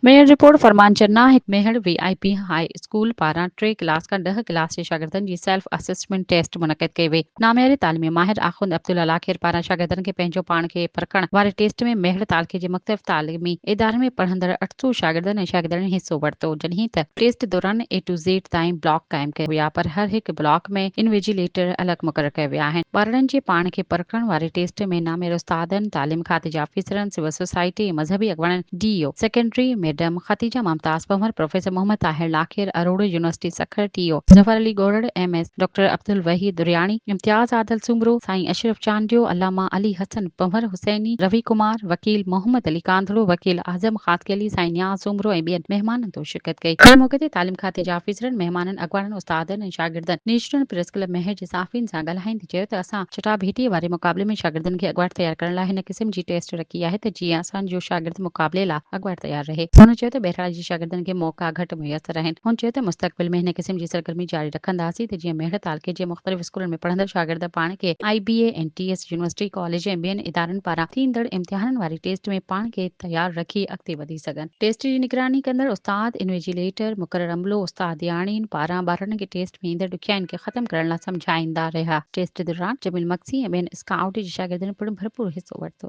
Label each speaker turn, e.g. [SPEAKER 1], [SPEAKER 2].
[SPEAKER 1] Mehar report, Farman Channa, Mehar V I P high school پاران ٽي class کان ڏهه class جي شاگردن جي سيلف اسسمينٽ ٽيسٽ منعقد ڪئي وئي. نامياري تعليمي ماهر آخوند عبدالله لاکير پاران شاگردن کي پنهنجو پاڻ کي پرکڻ واري ٽيسٽ ۾ ميهڙ تعلقي جي مختلف تعليمي ادارن ۾ پڙهندڙ 800 شاگردن ۽ شاگردياڻين حصو ورتو جڏهن ته ٽيسٽ دوران اي ٽو زيڊ تائين بلاڪ قائم ڪيا ويا پر هر هڪ بلاڪ ۾ انويجيليٽر الڳ مقرر ڪيا ويا آهن. ٻارڙن جي پاڻ کي پرکڻ واري ٽيسٽ ۾ نامياري استادن، تعليم کاتي جي آفيسرن، سول سوسائٽي ۽ مذهبي اڳواڻن D O secondary madam Khadija Mumtaz Panhwar, professor Muhammad Tahir Lakhair, Aror university Sukkur, T O Zafar Ali Gorar, M S doctor Abdul Waheed Daryani, Imtiaz Adil Soomro, Sain Ashraf Chandio, Allama Ali Hassan Panhwar Hussaini, Ravi Kumar, وڪيل محمد علي ڪانڌڙو، وڪيل اعظم خاصخيلي، سائين نياز سومرو ۽ ٻين مهمانن طور شرڪت ڪئي. ان موقعي تي تعليم کاتي جي آفيسرن، مهمانن، اڳواڻن، استادن ۽ شاگردن نيشنل پريس ڪلب ميهڙ جي صحافين سان ڳالهائيندي چيو ته اسان چٽاڀيٽيء واري مقابلي ۾ شاگردن کي اڳواٽ تيار ڪرڻ لاء هن قسم جي ٽيسٽ رکي آهي ته جيئن اسان جو شاگرد مقابلي لاء اڳواٽ تيار رهي. هن چيو ته ٻهراڙي جي شاگردن کي موقعا گهٽ ميسر آهن. هن چيو ته مستقبل ۾ هن قسم جي سرگرمي جاري رکنداسين ته جيئن ميهڙ تعلقي جي مختلف اسڪولن ۾ پڙهندڙ شاگرد پاڻ کي I B A, N T S, university, college ۽ ٻين ادارن پاران ٿيندڙ امتحانن واري ٽيسٽ ۾ پاڻ کي تيار رکي اڳتي وڌي سگهن. ٽيسٽ جي نگراني ڪندڙ استاد، انويجيليٽر، مقرر عملو، استادياڻين پاران ٻارڙن کي ٽيسٽ ۾ ايندڙ ڏکيائين کي ختم ڪرڻ لاء سمجهائيندا رهيا. ٽيسٽ دوران جميل مگسي ۽ ٻين اسڪائوٽ جي شاگردن پڻ ڀرپور حصو ورتو.